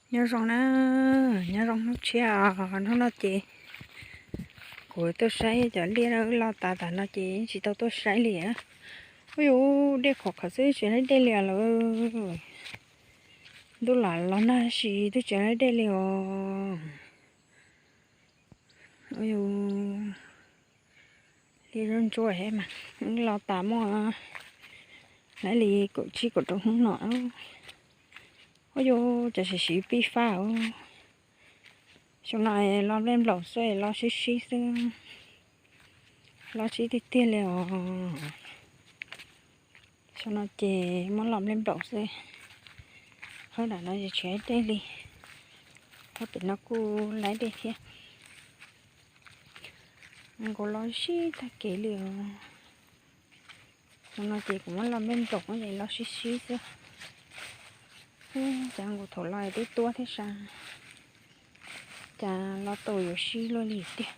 Nyob zoo na, nyob zoo hnub tshiab os. Hnub no ces kuv tuaj saib cov liaj, wb lo tas tas no ces tsis tau tuaj saib li. Ub yus, dej qhuav qhawv xwb tsis laib dej li lawm. Ntuj lam los nag sis twb tsis laib dej li os. Ub yus, liaj ntsuab ntsuab thiab mas, wb lo tas muaj laib li kaum tsib kaum rau hnub no. Ub yus, cas siv siv pij fab os. Xyoo no los nplej nplaum xwb, los sib sib xwb. Los sib tiag tiag li os. Xyoo no ces muab los nplej nplaum xwb. Hauv nram no ces tsis laib dej li. Hauv pem no kuj laib dej thiab. Nkaus los sib tag kev li os. Xyoo no ces kuv muab los nplej nplaum es los sib sib xwb. Cas nkaus thaum los twb tuab thiab sas. Cas los tau yuav sib luaj li tiag.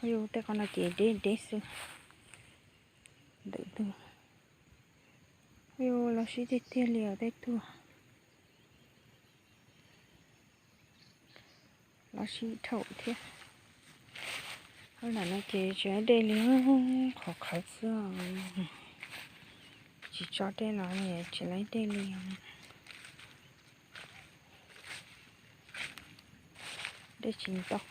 Ub yus, tej qhov no ces deb deb xwb. Ntawm twg, ub yus, los sib tiag tiag li os tej tug. Los sib dhau thiab. Hauv nram no ces tsis laib dej li, qhuav qhawv xwb. Tsis tso dej los tsis laib dej li. Dej tsis ntau.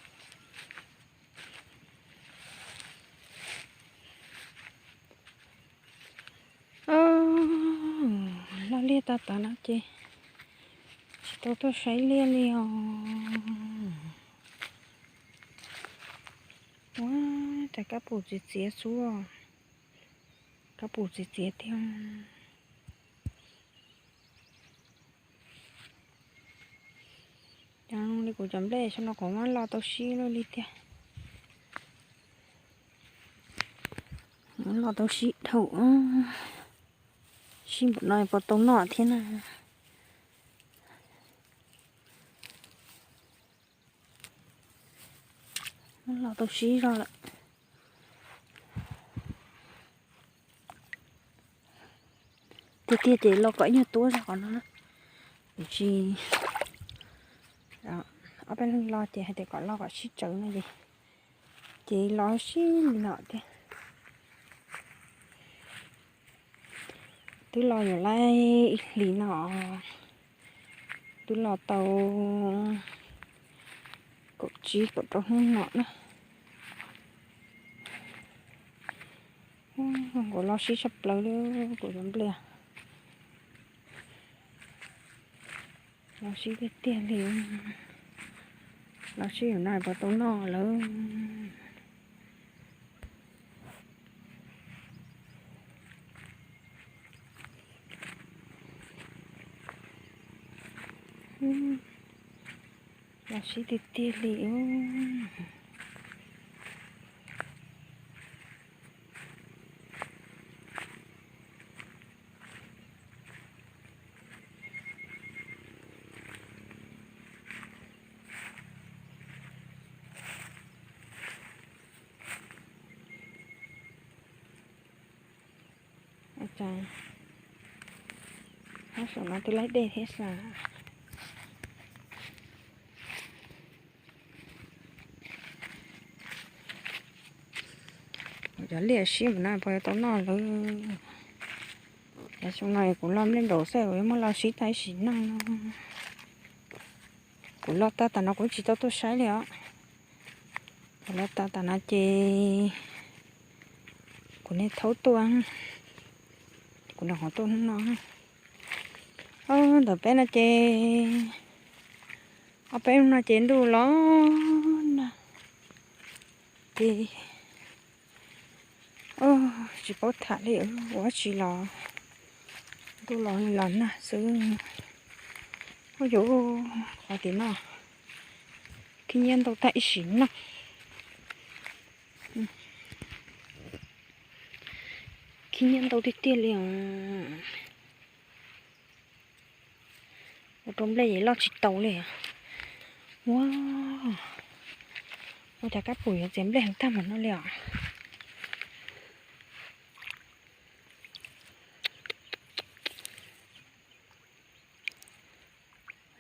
Los liaj tas tas no ces tsis tau tuaj saib liaj li os. Ua cas kab pum txias txias xwb. Kab pum txias txias tiag. Li kuv cov nplej xyoo no kuv muab los tau sib luaj li tiag. Muab los tau sib dhau. Sib npaum no puas tau noj thiab na. Los tau sib zog lawm. Tiag tiag ces los kom ib nyuag tuab zog qhov no na. Kuv tsis, ob peb leeg los ces hais tias kom los kom sib tsawv no ces, ces los sib li no tiag. Twb los yuav laib ib hlis no, twb los tau kaum tsib kaum rau hnub no na. Kuv los sib tshaj plaws li kuv cov nplej. Los sib tiag tiag li. Los sib yam no puas tau noj lawm. Los sib tiag tiag li. Ab, saum no twb laib dej thiab sas. Cov liaj sib npaum no puas yuav tau noj lawm. Yav xyoo no kuv los nplej nplaum xwb, kuv yuav muab los sib tag ib sim neej no. Kuv los tag tam no kuv tsis tau tuaj saib li os. Kuv los tag tam no ces kuv niag thaub tuaj, kuv niag qhov tuaj hnub no. Ntawm peb no ces, ob peb no ces ntuj los nag ces tsis paub tham li, ua dab tsi los ntuj los los nag xwb. Ua yus, qhov tim no khib nyiab ntau tag ib sim neej. Khib nyiab ntau tiag tiag li os. Ua rau nplej es loj tsis tau li. Ua, ua cas kab pum yuav txiav nplej heev tag npaum no li os.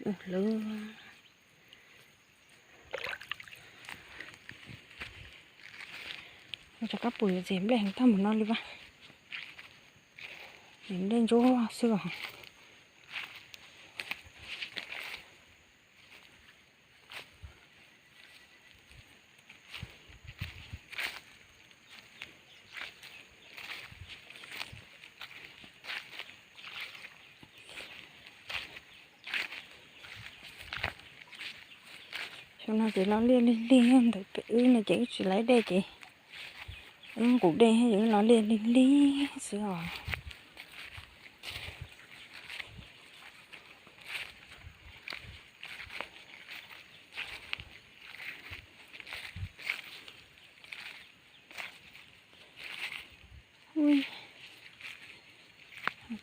Ua lawm. Ua rov qab pum yuav txiv nplej heev tag mus no li vas. Txiv nplej ntsuab xwb os. Xyoo no ces lo liaj lig lig, ntawm pem wb no ces wb tsis laib dej ces wb nqus dej, wb lo liaj lig lig xwb os.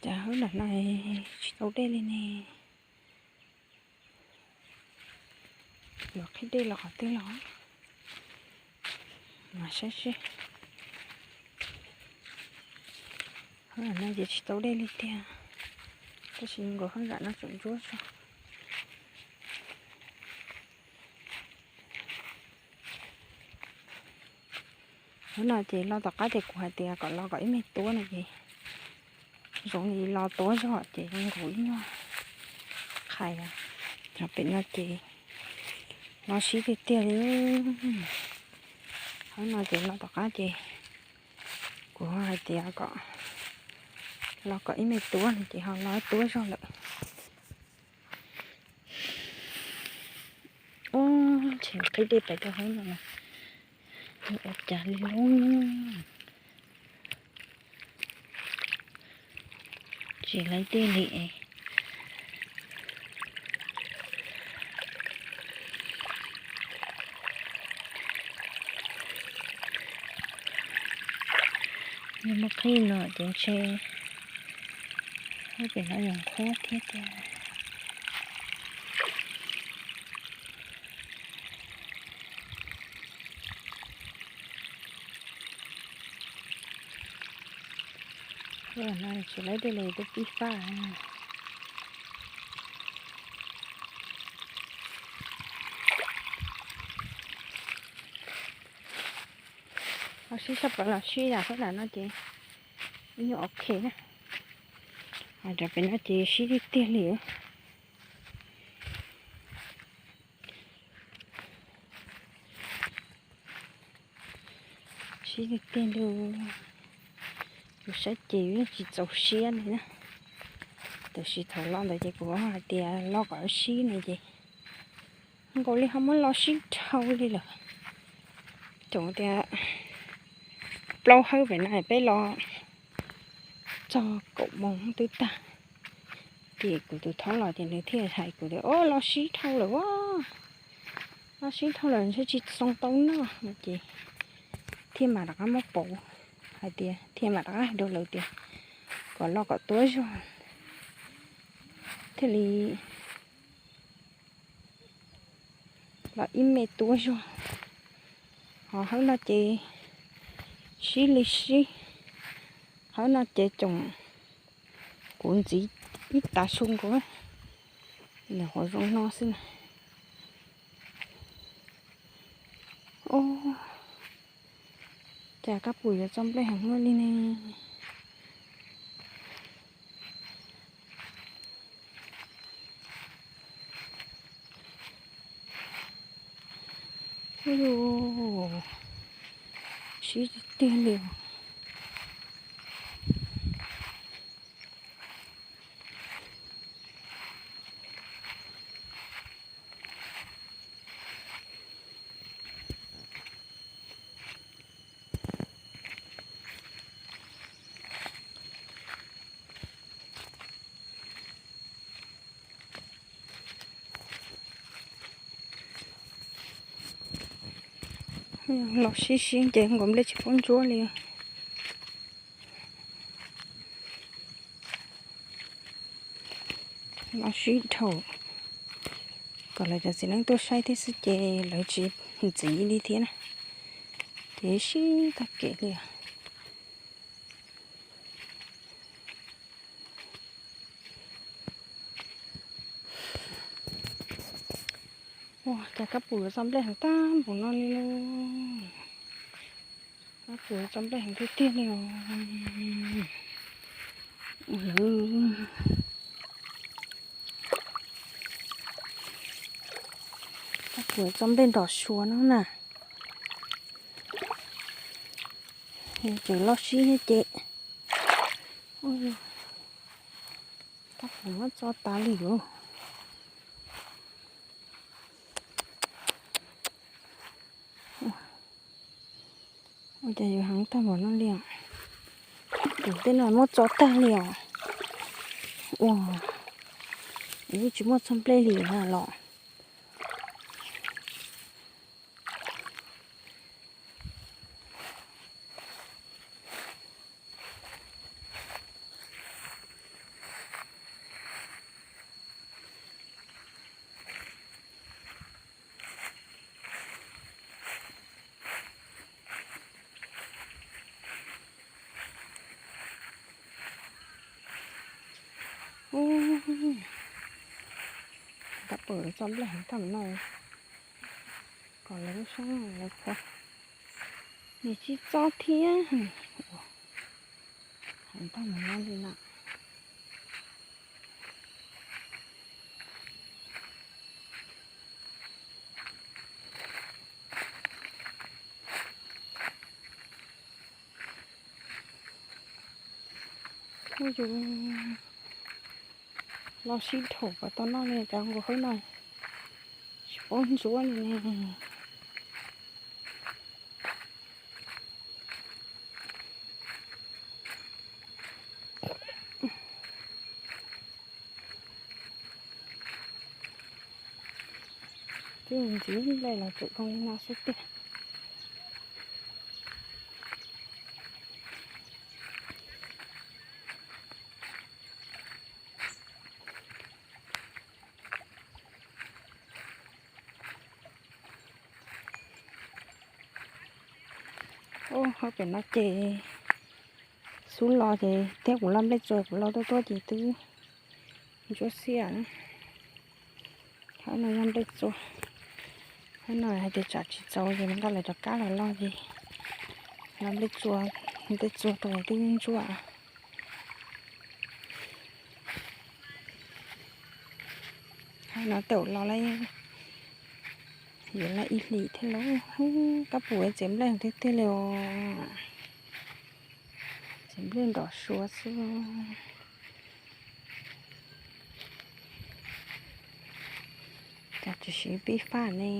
Cas hauv nram no tsis tau dej li ne. Yuav qhib dej los qhov twg los? Mas saib seb. Hauv nram no ces tsis tau dej li tiag, tab sis nkaus hauv nram no tseem ntsuab zog. Hnub no ces lo tom qab ces kuv hais tias kom lo kom ib me tuab no ces zoo li lo tuab zog ces zoo nkaus ib nyuag qhais. Ho pem no ces lo sib tiag tiag li. Hnub no ces lo tom qab ces kuv hais tias kom lo kom ib me tuab no ces ho lo tuab zog lawm. Ub, ntshe qhib dej pais rau hauv no, ua cas li lub tsis laib dej li es. Yog muab qhib no ces ntshe hauv pem no yuav qhuav thiab tiag. Ua no tsis laib dej li twb pib faj. Ho sib sab plaws los sib yam hauv nram no ces ib nyuag ok na. Ho rau pem no ces sib tiag tiag li. Sib tiag tiag li. Kuv saib ces yeej tsis txaus siab li na. Tab sis thaum lo ntawd ces kuv hais tias lo kom sib no ces nkaus li ho muab lo sib dhau li lawm. Tseem tias plaub hawb pem no peb lo txog kaum moos twb tag. Ces kuv tus thaub los ces nws thiaj hais kuv tias, o, lo sib dhau lawm as. Lo sib dhau lawm ntshe tsis xoo tau noj no ces thiaj mam rov qab muab pauv hais tias, thiaj mam rov qab hais rau lawv tias kom lo kom tuab zog thiaj li los ib me tuab zog. Ho hawb no ces sib li sib, hawb no ces tseem kuv ntxiv ib tav su nkaus, nws qhuav zoo no xwb na. O, cas kab pum yuav txo nplej heev ua li ne. Sib tiag li. Los sib sib ces nkaus nplej tsis paub ntsuab li. Los sib dhau, kom lawv cov txiv neej tuaj saib thiab xwb ces lawv tsis ntxiv li thiab na. Ces sib tag kev li os. Ua cas kab pum yuav txo nplej heev tag npaum no li lauj. Kab pum yuav txo nplej heev tiag tiag li os. Kab pum yuav txo nplej nrom suav no na. Tseem loj sib thiab ces. Kab pum muab txo tas li os. Ua cas yuav heev tag npaum no li os. Tus tej no muab txo tag li os. Ua, yeej tsis muaj txog nplej li na los. Kab pum txo nplej heev tag npaum no. Kom lawv lub sab lawv qhuav, nws tsis txob thiab. Heev tag npaum no li na. Kuj yus los sib dhau kom tau noj li cov nkaus hauv no, tsis paub ntsuab li ne. Twb ntxiv nplej los tseem zoo li no xwb tiag. Ub, hauv pem no ces xub los ces thiab kuv lo nplej txua kuv lo tuaj tuaj ces twb ntsuab xiab na. Hauv no yog nplej txua. Hauv no hais tias tsam tsis txaus ces nqa lawv cov kab los lo ces lo nplej txua, nplej txua rau twb ntsuab. Hauv no tau los lawm, yuav lawm ib hlis thiab lauj. Kab pum txiav nplej tiag tiag li os. Txiav nplej nrom suav xwb. Cas tsis siv pib faj ne.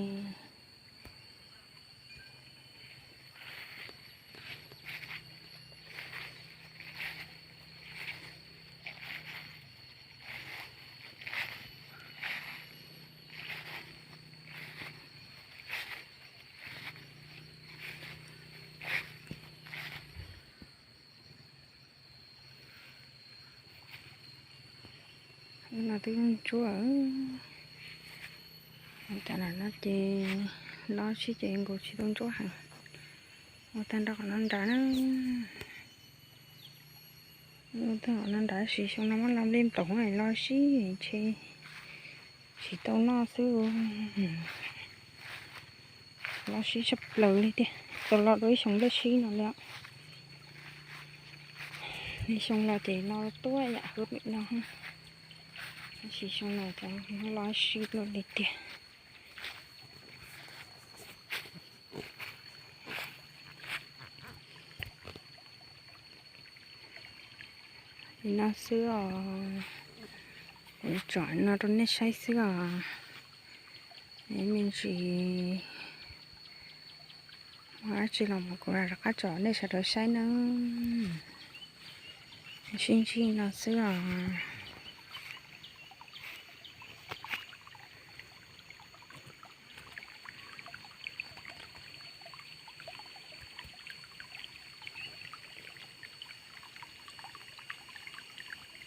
No twb ntsuab. Cov no ces lo sib ces nkaus tsis tau ntsuab heev. Ua tag nrho qhov no nrad na. Ua tag qhov no nrad, tab sis xyoo no muab lo nplej nplaum lo sib ntshe tsis tau noj xwb. Lo sib tshaj plaws li tiag, tau lo dua ib xyoo nplej sib no li. Ib xyoo los ces lo tuaj yam hwv pem no, tab sis xyoo no cov lo sib luaj li tiag. Li no xwb os, kuv tsom no rau nej saib xwb os. Me ntsis muaj dab tsi los kuv rov qab tsom nej sawv daws saib nawb. Sib ntsib no xwb os.